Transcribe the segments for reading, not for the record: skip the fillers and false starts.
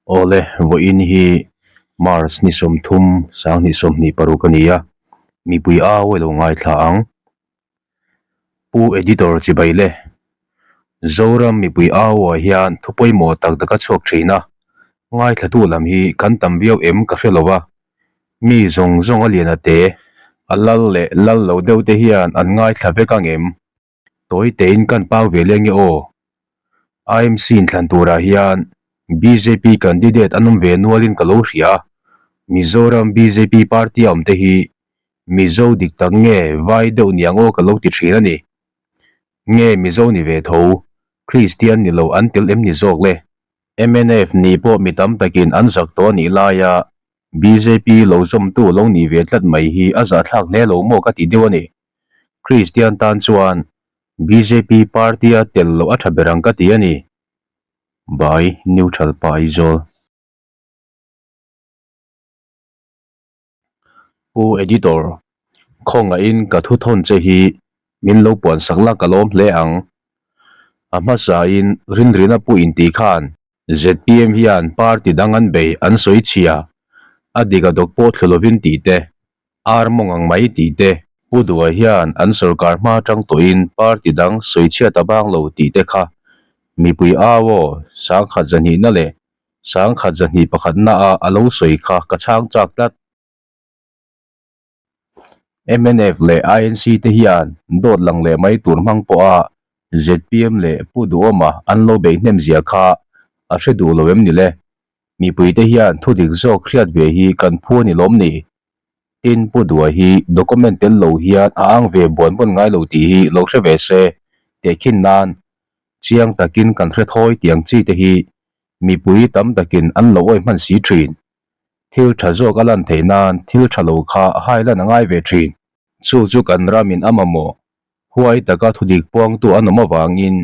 Awle, vawiin hi March ni 30 2026 a ni a, mipui au a lo ngaithla ang. Pu Editor chibai le, Zoram mipui au ah hian thu pawimawh tak tak a chhuak thin a, ngaithlatu lam hi kan tam viau em ka hre lo a, mi zawng zawng a lian a te, a lal leh lal lo deuh te hian an ngaithla vek ang em? Tawi tein kan pau ve leng e aw. IMC inthlan turah hian bjp candidate an awm ve nualin ka lo hria a, Mizoram bjp party a awm te hi Mizo dik tak nge vai deuh niang aw ka lo ti thin a ni. Nge Mizo ni ve tho, Kristian ni lo an tel em ni zawk le? Mnf ni pawh mi tam takin an zak tawh a nih laia bjp lo zawmtu lo nih ve tlat mai hi a zahthlak hle lo maw ka ti deuh a ni. Kristian tan chuan bjp party a tel loh a tha ber ang ka ti a ni. By Neutral Pa Aizawl. Pu Editor, khawngaihin ka thu thawn che hi min lo puan sak la ka lawm hle ang. A hmasain Rinrina pu inti khan zpm hian party dang an bei an sawi chhia, a dik a dawk pawh thlu lovin tih te, ar mawng ang mai tih te, Pu Dua hian an sorkar hma atang tawhin party dang sawi chhiat a bang lo tih te kha mipui au aw 10,000 zahnihna leh 10,000 zahnih pakhatna a a lo sawi kha ka chhang chak tlat. Mnf leh INC te hian dawt lang leh mai tur hmang pawha zpm leh Pu Duhawma an lo beih hnem zia kha a hre duh lo em ni le? Mipuite hian thu dik zawk hriat ve hi kan phu a ni lawm ni? Tin, Pu Dua hi document tel lo hian a ang ve buan buan ngai lo tih hi lo hre ve se, tehkhin nan chiang takin kan hre thawi tiang chi te hi mipui tam takin an lo awih hman si thin. Thil tha zawk a lan theih nan thil tha lo kha hai lan a ngai ve thin. Chu chu kan ramin a mamawh huai taka thudik puangtu an awm avangin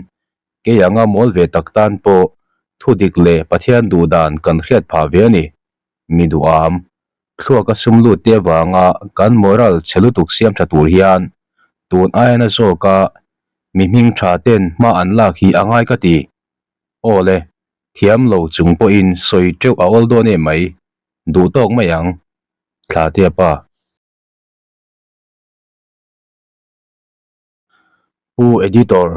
kei anga mawl ve tak tan pawh thudik leh Pathian duh dan kan hriat phah ve a ni. Mi duham, thluaka sum lut te avanga kan moral chhe lutuk siam tha tur hian tun aia na zawka mi hming tha ten hma an lak hi a ngai ka ti. Aw le, thiam lo chung pawhin sawi teuh a awl dawn em mai, duh tawk mai ang. Thla te a pa. Pu Editor,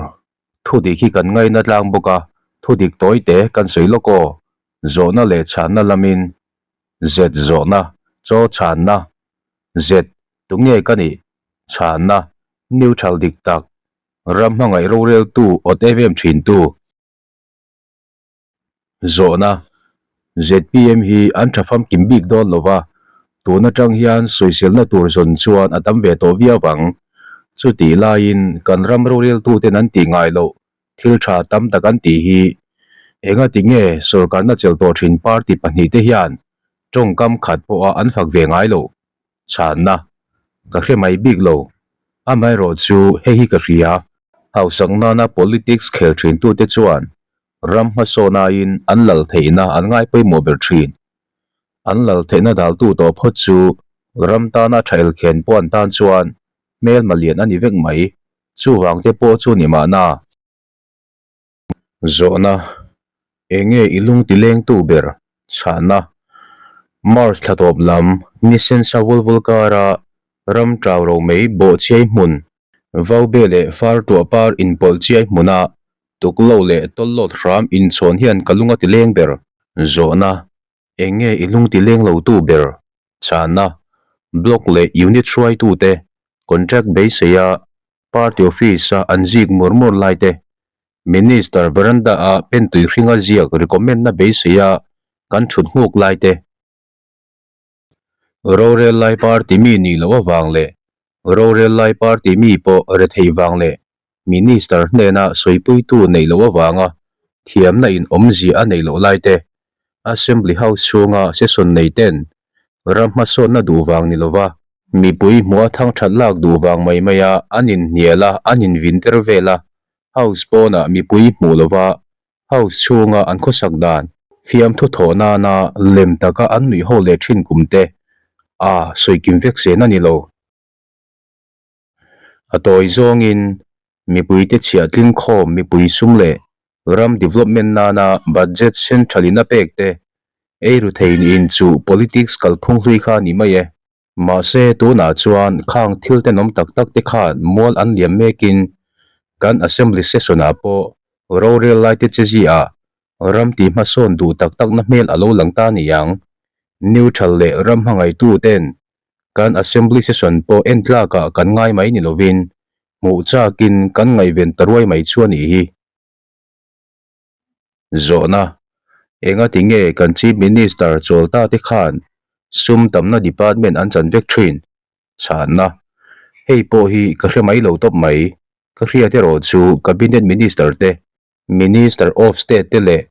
thudik hi kan ngaina tlang bawk a, thudik tawi te kan sawi lawk aw. Zawhna leh chhanna lamin Z zawhna, chaw chhanna, Z tunge ka nih? Chhanna, neutral dik tak, ram hmangaih roreltu awt em em thintu. Zawhna, zpm hi an tha famkim bik dawn lo va, tun atang hian sawiselna tur zawn chuan a tam ve tawh viau ang. Chutih laiin kan ram roreltuten an tih ngai loh thil tha tam tak an tih hi engati nge sorkarna chelh tawh thin party pahnihte hian tawngkam khat pawha an fak ve ngai loh? Chhanna, Ka hre mai bik lo. Amaherawhchu hei hi ka hria. Hausak nana politics khel thintute chuan ram hmasawn aiin an lal theihna an ngai pawimawh ber thin. An lal theihna daltu tawh phawt chu ram tana tha elkhen pawh an tan chuan hmelma lian a ni vek mai. Chuvang te pawh chu ni mahna. Zawhna, Enge i lung ti lengtu ber? Chhahna, March thla tawp lam ni sensa vul vul kara ram tau ro mai bawh chiai hmun, Vaube leh far tuah par inpawlh chiai hmuna tuklo leh tawllawt hram inchhawn hian ka lung a ti leng ber. Zawhna, Enge i lung ti leng lotu ber? Chhahna, Block leh Unit hruaitute contract beiseia Party office-a an zik mur mur lai te, Minister veranda-a pentui hringa ziak recommend-na beiseia kan thut nghuk lai te, Rorel lai party mi nih loh avang leh rorel lai party mi pawh rethei vang leh Minister hnena sawipuitu neih loh avanga thiamna in awmzia a neih loh lai te, Assembly House chhunga session nei ten ram hmasawnna duh vang ni lova mipui hmuha thangthat lak duh vang mai maia an inhnial a, an invin ter vel a, House pawnah mipui hmuh lova House chhunga an khawsak dan fiamthu thawh nana lem taka an nuih ho leh thin kum te a sawi kim vek zen a ni lo. A tawi zawngin mipuite chhiah tling khawm mipui sum leh ram development nana budget central in a pek te. Eiru thei niin chu politics kalphung hlui kha a ni mai e. Mahse, tunah chuan khang thil tenawm tak tak te khan mual an liam mekin kan Assembly session-ah pawh rorel lai te che ziah ram tih hmasawn duh tak takna hmel a lo lang ta ni ang. Neutral leh ram hmangaihtu ten kan Assembly session pawh en tlakah kan ngai mai ni lovin hmuh chakin kan ngaihven ta ruai mai chu a nih hi. Zawhna, Engati nge kan Chief Minister chawl ta te khan sum tamna department an chan vek thin? Chhanna, Hei pawh hi ka hre mai lo tawp mai. Ka hriat erawh chu Cabinet Minister te, Minister of State te leh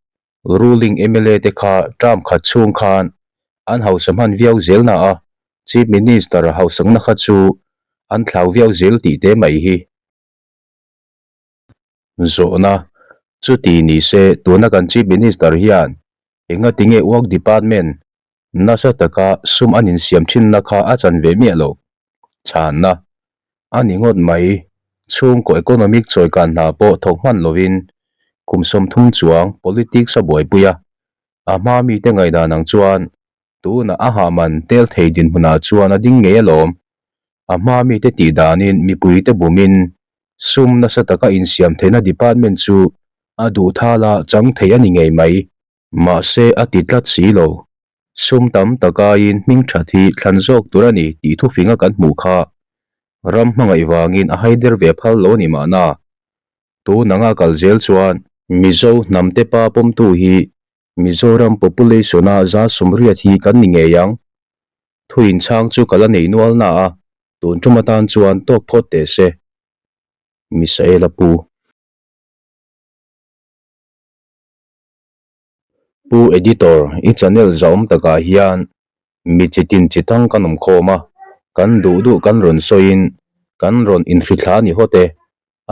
Ruling mla te kha term khat chhung khan an hausa hman viau zel na a, Chief Minister hausakna kha chu an thlau viau zel tih te mai hi. Zawhna, Chuti ni se tuna kan Chief Minister hian engati nge Work Department nasa taka sum an insiam thinna kha a chan ve miah lo? Chhanna, A ni ngawt mai, chhungkaw economic chawikan hna pawh thawk hman lovin kum 30 chuang politics a buaipui a, a hma mite ngaihdan ang chuan Tunah a hahman tel thei dinhmunah chuan a ding ngei alawm. A hma mite tih danin mipuite bumin sum nasa taka insiam theihna department chu a duh thala chang thei a ni ngei mai. Mahse a ti tlat si lo. Sum tam takaiin hming that hi thlan zawk tur a ni tih thufinga kan hmuh kha ram hmangaih vangin a haider ve phal lo a ni mahna. Tun anga kal zel chuan Mizo hnamte pa pawmtu hi Mizoram population-a 180 hi kan ni ngei ang. Thu inchhang chu ka la nei nual na a, tun tum atan chuan tawk phawt teh se. Misael a pu. Pu Editor, i channel zahawm takah hian mi chitin chitang kan awm khawm a, kan duh duh kan rawn sawiin kan rawn inhrithla a ni hawt e.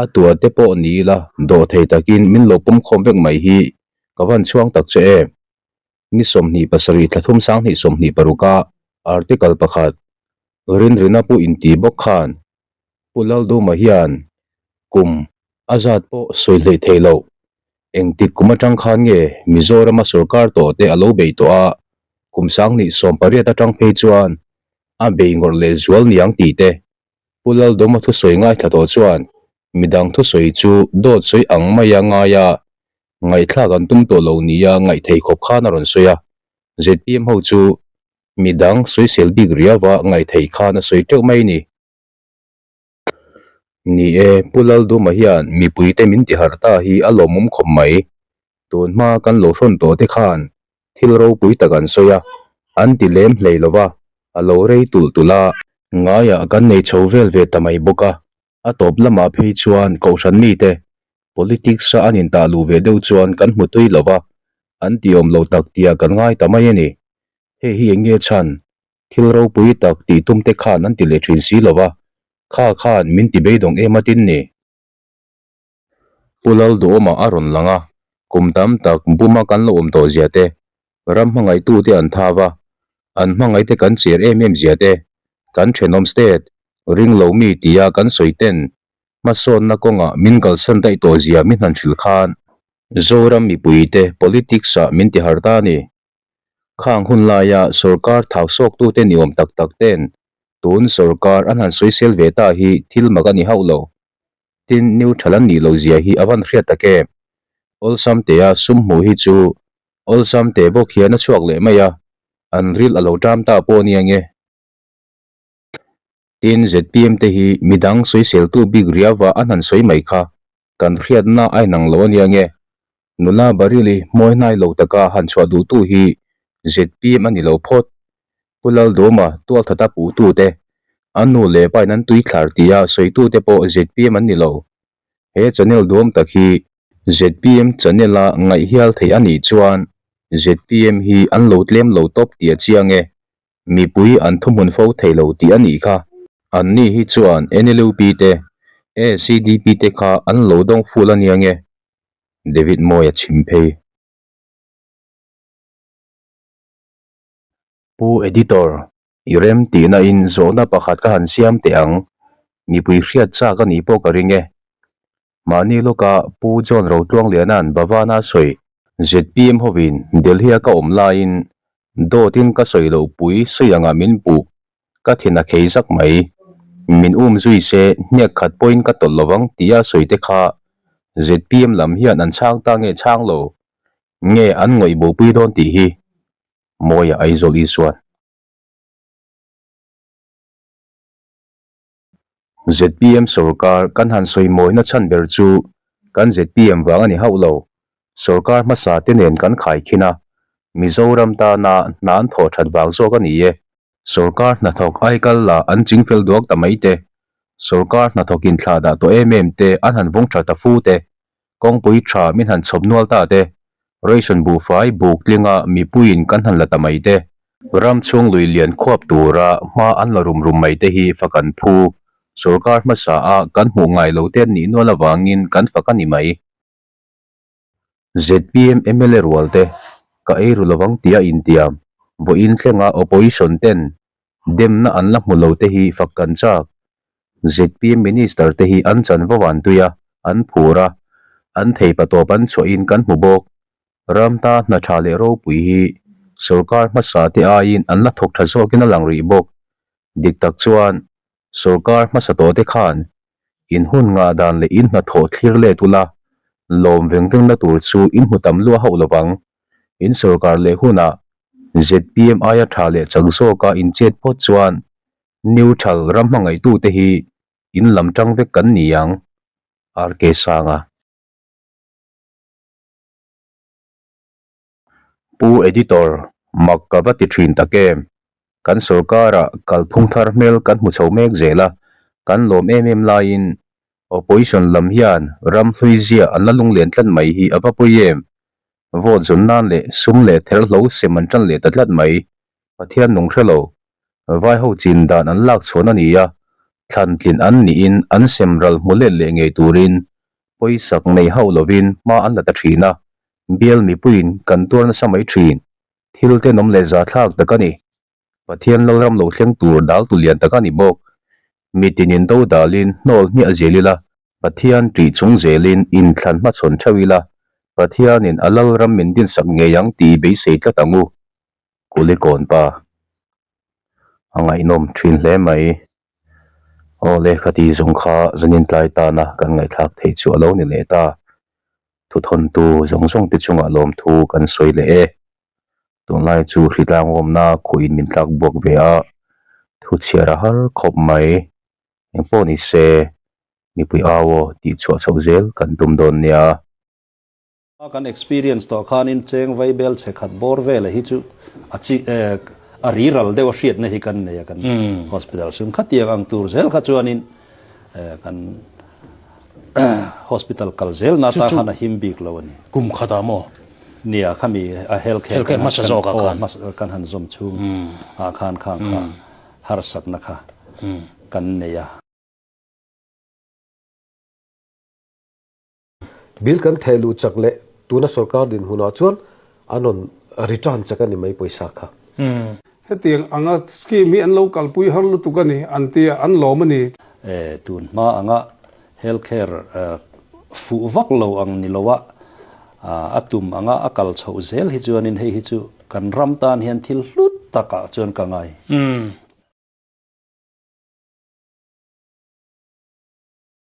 A tua te pawh ni ila dawh thei takin min lo pawm khawm vek mai hi ka van chhuang tak che em. Ni 27 thla thum 20 26 a article pakhat Rinrina pu inti bawk khan Pu Lalduma hian kum a zat pawh sawi hleih thei loh engtik kum atang khan nge Mizorama sorkar tawh te a lo bei tawh a, kum 2018 atang phei chuan a bei ngawrh leh zual niang tih te Pu Laldawma thusawi ngaithla tawh chuan midang thusawi chu dawt sawi ang maia ngaia ngaihthlak an tum tawh lo nia ngaihthei khawp khan a rawn sawi a. Zpm ho chu midang sawisel bik riauva ngaihthei khan a sawi teuh mai ni. Ni e, Pu Laldawma hian mipuite min tiharh ta hi a lawmawm khawp mai. Tun hma kan lo hrawn tawh te khan thil ropui tak an sawi a, an ti lem hlei lo va, a lo rei tulh tulh a. Ngaiah kan nei chho vel ve ta mai bawk a, a tawp lamah phei chuan kohhran mite politics-a an intah luh ve deuh chuan kan hmu tui lo va, an ti awm lo tak tia kan ngai ta mai a ni. Hei hi eng nge chhan? Thil ropui tak tih tum te khan an ti leh thin si lo va, kha khan min ti beidawng em a tin ni. Pu Lalduhawma a rawn lang a, kum tam tak buma kan lo awm tawh zia te, ram hmangaihtute an thav a, an hmangaihte kan cher em em zia te, kan thenawm state ring lo mi tia kan sawi ten hmasawnna kawngah min kalsan daih tawh zia mi hnan hrilh khan Zoram mipuite politics-ah min ti har ta a ni. Khang hun laia sorkar thau sawktute ni awm tak tak ten tun sorkar an han sawisel ve ta hi thil mak a ni hauh lo. Tin, neutral an nih loh zia hi a van hriat tak em? Awlsam tea sum hmuh hi chu awlsam te bawk hian a chhuak leh mai a, an ril a lo ṭam ta pawh nia nge. Tin, zpm te hi midang sawiseltu bik riauva an han sawi mai kha kan hriatna a inang lo ania nge. Nula Baryl-i hmawi hnai lo taka han chhuah duhtu hi zpm a ni lo phawt. Pu Laldawma tualthata puhtute, an nu leh pain an tui thlar tia sawitute pawh zpm an ni lo. He channel duam tak hi zpm channel-a ngaih hial theih a nih chuan zpm hi an lo tlem lo tawp tih a chiang e. Mipui an thuhmun fo thei lo tih a nih kha. Anni hi chuan NLUP te, ACDP te kha an lo dawng ful a nia nge? David Mawia chhim phei. Pu Editor, i rem tihna in zawhna pakhat ka han siam teh ang. Mipui hriat chak a nih pawh ka ring e. Mahni lawka Pu John Rotluangliana'n Bhavana sawi zpm hovin Delhi-a ka awm laiin. Dawtin ka sawi loh pui sawi angah min puh. Ka thin a khei zak mai. Min um zui se hniak khat pawhin ka tawlh lovang tia sawi te kha zpm lam hian an chhang ta nge chhang lo nge an ngawih bopui dawn tih hi Mawia Aizawl Isuan. Zpm sorkar kan han sawi mawina chhan ber chu kan zpm vang a ni hauh lo. Sorkar hmasa te nen kan khaikhin a, Mizoram tana hna an thawh that vang zawk a ni e. Sorkar hnathawk aikal la an chingfel duak ta mai te, sorkar hnathawk inthlah dah tawh em em te an han vawng tha ta fu te, Kawngpui tha min han chhawp nual ta te, ration buhfai buk tlinga mipuiin kan han la ta mai te, ram chhung lui lian khuap tura hma an la rum rum mai te hi fak an phu. Sorkar hmasa a kan hmuh ngai lo te an nih nual avangin kan fak a ni mai. Zpm mla rual te ka ei ru lovang tia intiam vawiin thlenga opposition ten Demna an la hmu lo te hi fak kan chak. Zpm Minister te hi an chanvo an tui a, an phur a, an theipa tawp an chhuahin kan hmu bawk. Ram ta hna tha leh ropui hi sorkar hmasa te aiin an la thawk tha zawkin a lang rih bawk. Dik tak chuan sorkar hmasa tawh te khan in hun ngah dan leh in hnathawh thlir let ula, lawm veng vengna tur chu in hmu tam lua hauh lovang. In sorkar leh hunah zpm aia tha leh chak zawka in chet phawt chuan neutral ram hmangaihtute hi in lam tang vek kan ni ang, RK Sanga. Pu Editor, mak ka va ti thin tak em? Kan sorkara kalphung thar hmel kan hmu chho mek zel a, kan lawm em em laiin opposition lam hian ram hlui zia an la lunglen tlat mai hi a va pawi em? Vote zawn nan leh sum leh therhlo sem an tan leh ta tlat mai. Pathian nung hre lo. Vai ho chin dan an lak chhuan a ni a, thlan tlin an niin an sem ral hmu let leh ngei turin pawisak nei hauh lovin hma an la ta thin a, bial mipuiin kan tuar nasa mai thin. Thil tenawm leh zahthlak tak a ni. Pathian Lalram lo thleng tur dal tu lian tak a ni bawk. Mitinin do dalin hnawl hmiah zel ila, Pathian ṭih chung zelin inthlan hmachhawn ṭheuh ila, Pathianin a Lalram min dinsak ngei ang tih beisei tlat ang u. Kulikawn pa. A ngaihnawm ṭhin hle mai. Aw le khati zawng kha zanin tlai tana kan ngaihthlak theih chu a lo ni leh ta. Thuthawntu zawng zawng te chungah lawmthu kan sawi leh e. Tunlai chu hritlang awmna khuhin min tlak buak ve a, thu chhiar a har khawp mai. Engpawh ni se, mipui au aw tih chhuah chhoh zel kan tum dawn nia. Kan experience tawh khanin cheng vai bel chhe khat bawr vela hi chu a chi a riral deuh a hriatna hi kan nei a kan hospital sum khatiang ang tur zel kha chuanin kan hospital kal zel na ta khan a him bik lo a ni. Kum khatah maw? Nia khami a health care Health care hmasa zawk ah khan. Kan han zawm chhung ah khan khang kha harsatna kha kan nei a. Bill kan theh luh chak leh tuna sorkar dinhmunah chuan an rawn return chak a ni mai pawisa kha. Hetiang anga scheme hi an lo kalpui har lutuk a ni an ti a, an lawm a ni. Tun hma anga health care fuh vak lo ang ni loa a tum anga a kal chhoh zel hi chuanin hei hi chu kan ram tan hian thil hlut takah chuan ka ngai.